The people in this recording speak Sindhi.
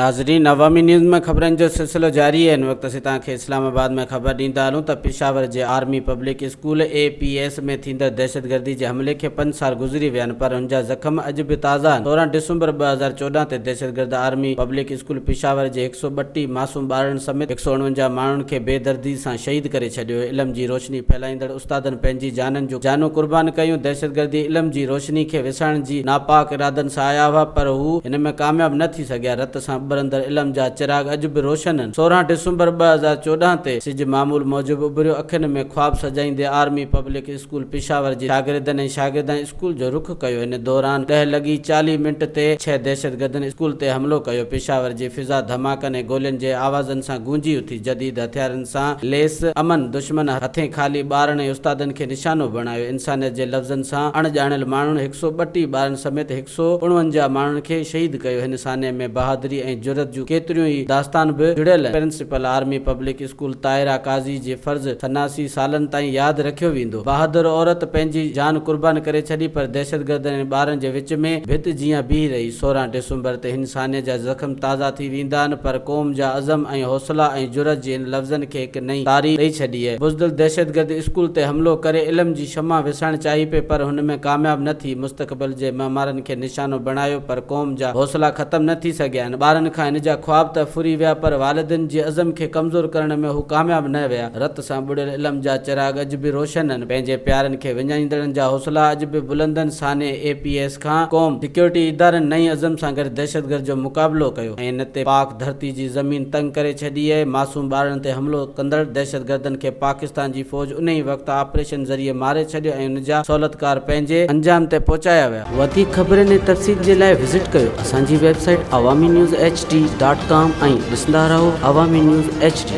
ناظرين عوامي نيوز ۾ خبرن جو سلسلو جاري آهي هن وقت اسين توهان کي اسلام آباد ۾ خبر ڏيندا هلون ته پشاور جي army public school A P S ۾ ٿيندڙ دهشتگردي جي حملي کي پنج سال گذري ويا آهن پر هن جا زخم اڄ به تازا آهن 16 ڊسمبر 2014 تي دهشتگرد آرمي پبلڪ اسڪول پشاور جي 132 معصوم ٻارڙن سميت 149 ماڻهن کي بي دردي سان شهيد ڪري ڇڏيو علم جي روشني ڦهلائيندڙ استادن پنهنجي جانن جون جانون قربان ڪيون، دهشتگردي علم جي روشني کي وسائڻ جي ناپاڪ ارادن سان آيا هئا پر هو هن ۾ ڪامياب نه ٿي سگهيا، رت سان اٻرندڙ علم جا چراغ اڄ به روشن آهن، 16 ڊسمبر 2014 تي سج معمول موجب اڀريو، اکين ۾ خواب سجائيندي آرمي پبلڪ اسڪول پشاور جي شاگردن ۽ شاگردن اسڪول جو رخ ڪيو، ان دوران ڏهه لڳي 40 منٽ تي ڇهه دهشتگردن اسڪول تي حملو ڪيو، پشاور جي فضا ڌماڪن ۽ گولين جي آوازن سان گونجي اٿي. جديد هٿيارن سان ليس امن دشمن هٿين خالي ٻارن ۽ استادن کي نشانو بڻايو، انسانيت جي لفظن سان اڻ ڄاڻيل ماڻهن هڪ سو ٻٽيهه ٻارن سميت هڪ سو اڻونجاهه ماڻهن کي شهيد ڪيو، هن سانحي ۾ بهادري ۽ جرئت جون ڪيتريون ئي داستان به جڙيل آهن، principal army public school Tahira Qazi جي فرض شناسي سالن تائين ياد رکيو ويندو، بهادر عورت پنهنجي جان قربان ڪري ڇڏي پر دهشتگردن ۽ ٻارن جي وچ ۾ ڀت جيان بيهي رهي، 16 ڊسمبر تي هن سانحي جا زخم تازا ٿي ويندا آهن پر قوم جا عزم ۽ حوصلا ۽ جرئت جي هن لفظن کي هڪ نئين تاريخ ڏئي ڇڏي. بزدل دهشتگرد اسڪول تي حملو ڪري علم جي شمع وسائڻ چاهي پئي پر هن ۾ ڪامياب نه ٿي مستقبل جي معمارن کي نشانو بڻايو پر قوم جا حوصلا ختم نه ٿي سگهيا آهن. ٻارن کان هن جا خواب ته ڦري ويا پر والدين جي عزم کي ڪمزور ڪرڻ ۾ هو ڪامياب نه ويا. رت سان ٻڏل علم جا چراغ اڄ به روشن آهن. پنهنجي پيارن کي وڃائيندڙن جا حوصلا اڄ به بلند آهن. سانحي اي پي ايس کان قوم سيڪيورٽي ادارن نئين عزم سان گڏ دهشتگرد جو مقابلو ڪيو ۽ ان تي پاڪ ڌرتي جي زمين تنگ ڪري ڇڏي اهي معصوم ٻارڙن تي حملو ڪندڙ دهشتگردن کي پاڪستان جي فوج انهي وقت آپريشن ذريعي ماري ڇڏيو ۽ ان جا سهولتڪار پنهنجي انجام تي پهچايا ويا. وڌيڪ خبرن ۽ تفصيل جي لاء وزٽ ڪيو اسان جي website Awami news H D dot com ۽ ڏسندا رهو عوامي نيوز ايڇ ڊي.